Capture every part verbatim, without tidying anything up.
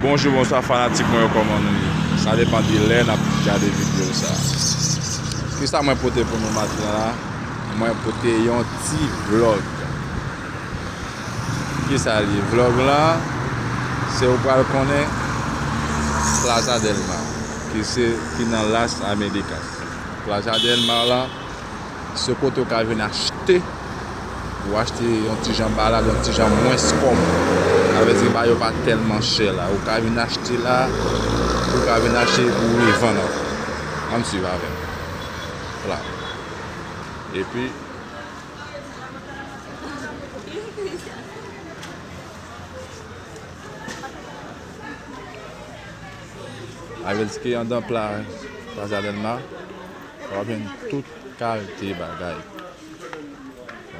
Bonjou, bonswa fanatik mwen yo, kòman nou ye? Sa depann de lè n ap gade videyo sa. Kisa mwen pote pou nou maten an la? Mwen pote yon ti vlòg. Kisa l ye? Vlòg la, se ou pral konnen Plaza del Mar, ki se, ki nan Las Américas. Plaza del Mar la, se kote ou ka vin achte, ou achte yon ti jan balad, yon ti jan mwens kòb. Sa vle di bagay yo pa tèlman chè la. Ou ka vin achte la, ou ka vin achte pou ou revann ankò. Ann swiv avè m. Vwala. Epi, Avèk ki anndan pla Plaza del Mar, w ap jwenn tout kalite bagay.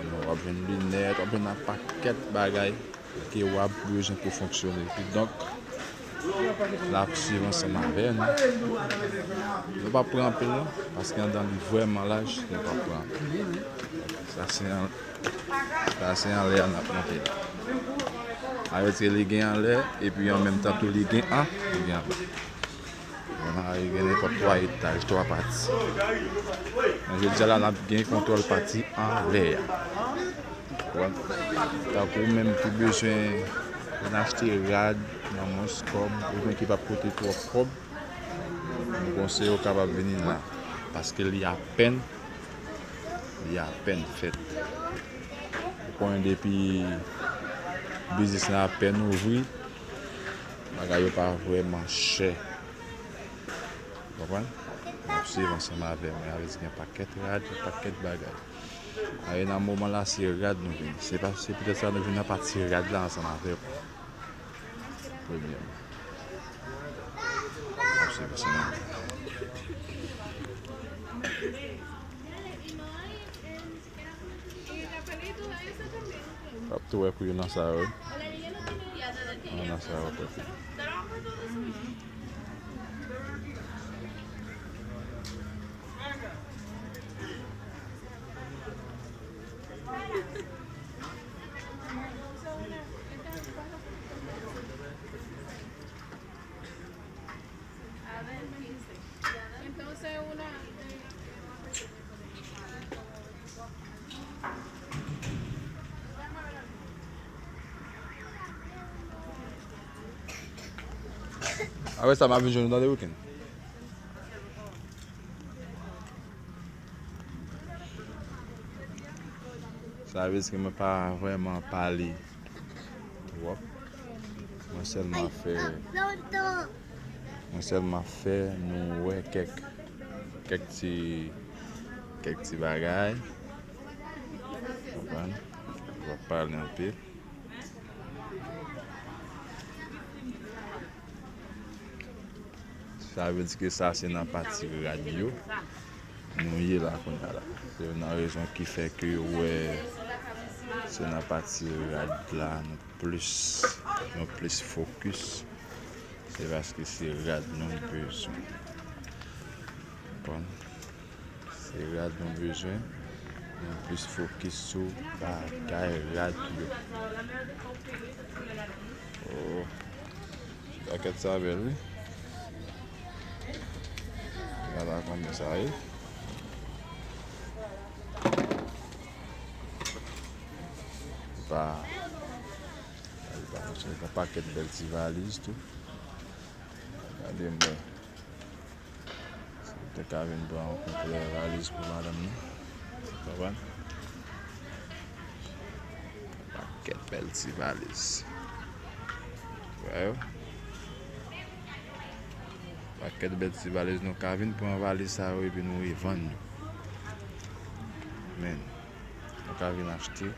W ap jwenn linèt, w ap jwenn yon pakèt bagay ke w ap bezwen pou fonksyone. Kidonk, n ap swiv ansanm avè nou. Nou p ap pran anpil non, paske anndan li vrèman laj, nou p ap pran anpil. Sa se yon Sa se anlè a n ap monte la. Sa vle di li gen anlè, epi an menm tan tou li gen an, li gen anba. Bon, la, li gen nenpòt twa etaj, twa pati. Men jodi a la, n ap gen kontwòl pati anlè a. Ou konprann? Tankou ou menm ki bezwen vin achte rad nan mwens kòb, oubyen ki p ap koute twòp kòb, m konseye w kapab vini la. Paske li apèn Li apèn fèt. Ou konnen depi biznis la apèn ouvri, bagay yo pa vrèman chè. Ou konprann? N ap swiv ansanm avè mwen. Avè di gen pakèt rad, gen pakèt bagay. Alè nan moman la, se rad nou vini. Se pa, se poutèt sa nou vin nan pati rad la ansanm avè w. Premyèman. N ap swiv ansanm avè mwen. W ap tou wè kou yo nan sa yo, wi. Nan sa yo, w ap wè kou. Apre sa, m ap vin jwenn nou nan de wikenn. Sa vle di ke mwen pa vrèman pale twòp. Mwen sèlman fè, mwen sèlman fè nou wè kèk, kèk ti, kèk ti bagay. Konprann? Mwen pa pale anpil. Sa vle di ke sa se nan pati rad yo nou ye la kounye a la. Se youn nan rezon ki fè ke w wè se nan pati rad la nou plis, nou plis fokis. Se paske se rad nou bezwen. Konprann? Se rad nou bezwen. Nou plis fokis sou bagay rad yo. Oh. Pakèt sa bèl, wi. Gade konbyen sa ye. Pa, pa, pa, yon pakèt bèl ti valiz tou. Gade m wè. Si w te ka vin pran yon konplè valiz pou madanm nan. Konprann? Pakèt bèl ti valiz. Wè yo? Pakèt bèl ti valiz. Nou ka vin pran valiz sa yo epi nou revann yo. Men, nou ka vin achte.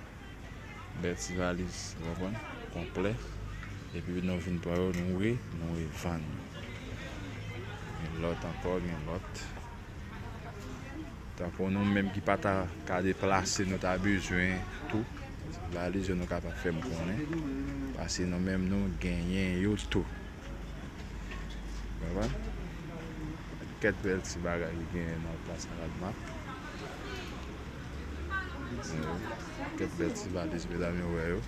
Bèl ti valiz, ou konprann? Konplè. Epi nou vin pran yo, nou re, nou revann yo. Gen lòt ankò, gen lòt. Tankou nou menm ki pa ta ka deplase, nou ta bezwen tou. Ti valiz yo nou kapab fè m konnen. Paske nou menm nou genyen yo tou. Konprann? Pakèt bèl ti bagay ki genyen nan plas Radmart. Pakèt bèl ti valiz, medam yo wè yo.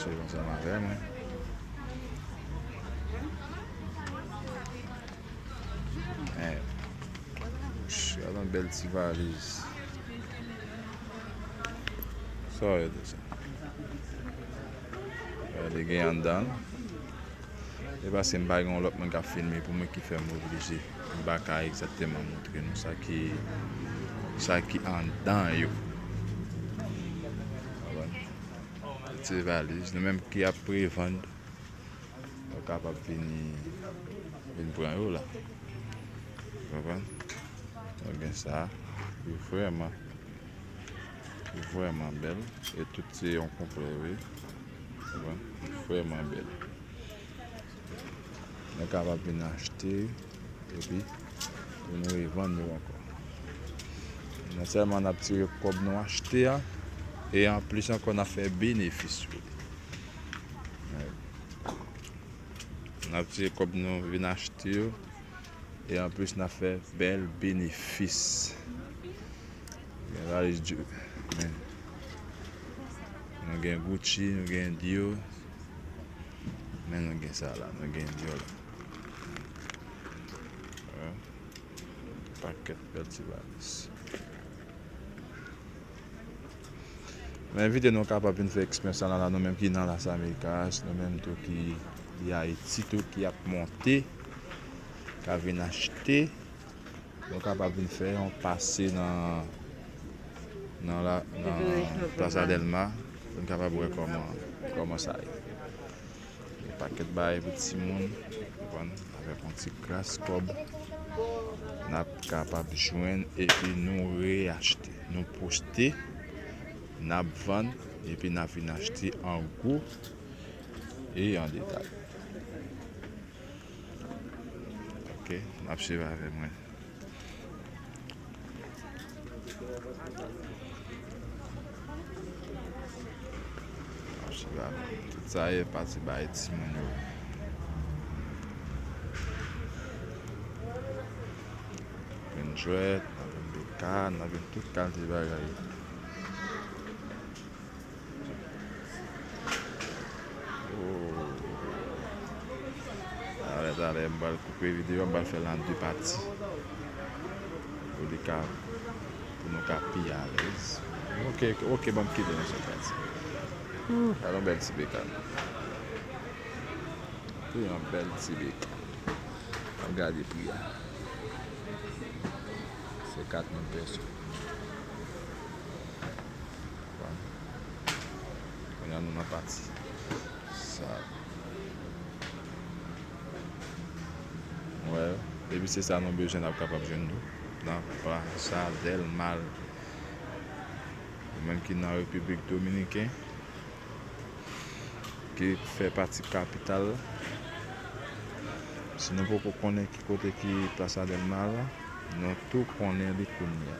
Viv ansanm avè mwen. Eh, gade yon bèl ti valiz. Sa w ye de sa? Eh, li gen anndan. E paske m pa gen yon lòt moun k ap filme pou mwen ki fè m oblije. M pa ka egzakteman montre nou sa ki, sa ki anndan yo. Konprann? Ti valiz, nou menm ki ap revann, nou kapab vini, vin pran yo la. Konprann? Nou gen sa, yo vrèman, yo vrèman bèl. E tout se yon konplè, wi. Konprann? Yo vrèman bèl. Nou kapab vin achte, epi pou nou revann yo ankò. Non sèlman n ap tire kòb nou achte a, e anplis ankò n ap fè benefis sou li. N ap tire kòb nou vin achte yo, e anplis n ap fè bèl benefis. Gen valiz Dior, men nou gen Gucci, nou gen Dior, men nou gen sa la, nou gen Dior la. Pakèt bèl ti valiz. Mwen envite nou kapab vin fè eksperyans sa la, nou menm ki nan Las Américas, nou menm tou ki, ki Ayiti tou, ki ap monte, ka vin achte. Nou kapab vin fè yon pase nan, nan la, nan Plaza del Mar, pou n kapab wè kòman, kòman sa ye. Gen pakèt bagay pou timoun, konprann, avèk yon ti kras kòb, n ap kapab jwenn epi nou reyachte. Nou poste, n ap vann, epi n ap vin achte an gwo e an detay. Ok, n ap swiv avè mwen. N ap swiv avè mwen. Tout sa ye pati bay timoun yo. N ap jwenn jwèt, n ap jwenn beka, n ap jwenn tout kalite bagay. Oh. Talè, talè, m pral koupe videyo a, m pral fè l an de pati. Pou li ka, pou nou ka pi alèz. Ok, ok, ban m kite nou sou pati. Gade yon bèl ti beka. Wi, yon bèl ti beka. Ann gade pri a. Se kat mil peso. Bon. Kounye a nou nan pati sa. Wè, depi se sa nou bezwen, n ap kapab jwenn tou nan Plaza del Mar. Ou menm ki nan Repiblik Dominiken, ki fè pati kapital la. Si nou poko konnen ki kote ki Plaza del Mar la, nou tou konnen li kounye a.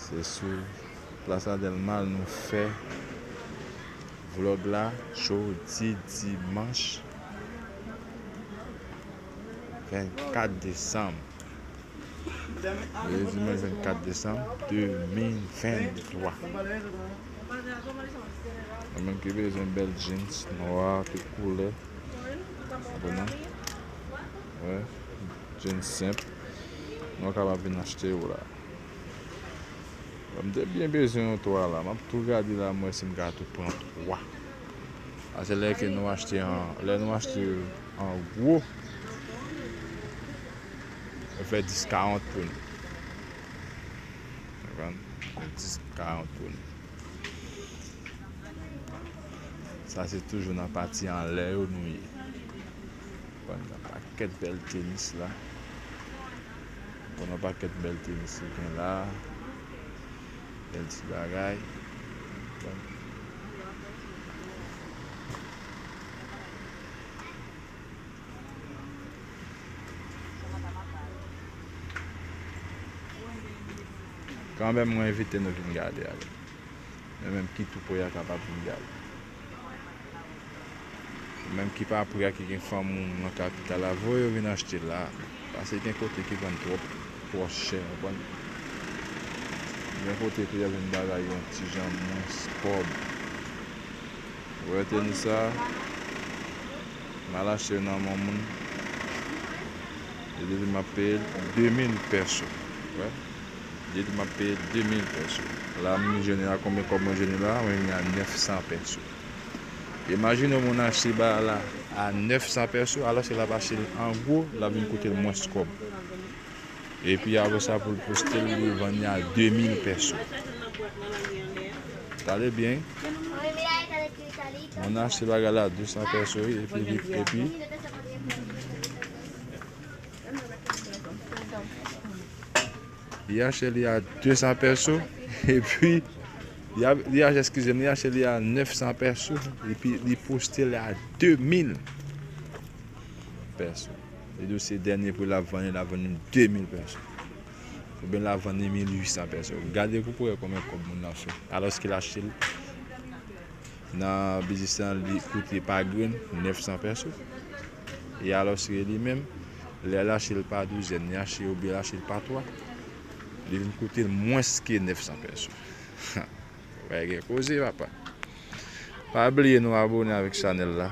Se sou Plaza del Mar nou fè vlòg la jodi dimanch vennkat desanm. Jodi dimanch vennkat desanm de mil venntwa. Nou menm ki bezwen bèl jeans nwa, tout koulè. Konprann? Wè, jeans senp. Nou kapab vin achte yo la. M te byen bezwen yon twa la. M ap tou gade la, m wè si m ka tou pran twa. Paske lè ke nou achte an, lè nou achte an gwo, yo fè dis karant pou nou. Konprann? Fè dis karant pou nou. Sa se toujou nan pati anlè yo nou ye. Bon, gen pakèt bèl tenis la. Bon, nan pakèt bèl tenis ki gen la. Bèl ti bagay. Bon. Kanmenm, mwen envite nou vin gade avè m. Nou menm ki tou pre a kapab vin gade. Ou menm ki pa pre a, ki gen fanmi w nan kapital la, voye yo vin achte la. Paske gen kote ki vann twòp, twò chè, w konprann? Gen kote tou y ap vann bagay yon ti jan mwens kòb. Ou wè tenis sa, m al achte l nan men moun. Li di m ap peye l de mil pèso. Wè. Li di m ap peye l de mil pèso. La, m jwenn li a konbyen kòb mwen jwenn li la? Mwen jwenn li a nèf san pèso. Imajine yon moun achte bagay la a nèf san pèso, alòske l ap achte l an gwo, l ap vin koute l mwens kòb. Epi apre sa, pou l poste l, li vann li a de mil pèso. Tande byen. Moun achte bagay la de san pèso, wi, epi, epi li achte li a de san pèso, epi li a, li achte, eskize m, li achte li a nèf san pèso, epi li poste l a de mil pèso. Li di w se dènye pri l ap vann li, l ap vann li de mil pèso. Oubyen l ap vann li mil uit san pèso. Gade pou w wè konbyen kòb moun nan fè. Alòske l achte l nan biznis lan, li koute pa grenn nèf san pèso. E alòske li menm, lè l achte l pa douzèn, li achte oubyen l achte l pa twa, li vin koute l mwens ke nèf san pèso. Bagay gen koze, papa. Pa bliye nou abone avèk chanèl la.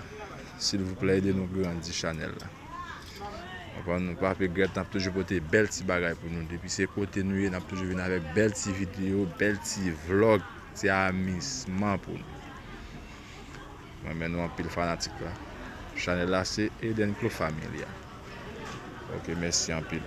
Silvouplè, ede nou grandi chanèl la. Konprann? Nou pa regrèt, n ap toujou pote bèl ti bagay pou nou. Depi se kote nou ye, n ap toujou vin avèk bèl ti videyo, bèl ti vlòg, ti amizman pou nou. Mwen renmen nou anpil fanatik la. Chanèl la se Eden Claude Familia. Ok, mèsi anpil.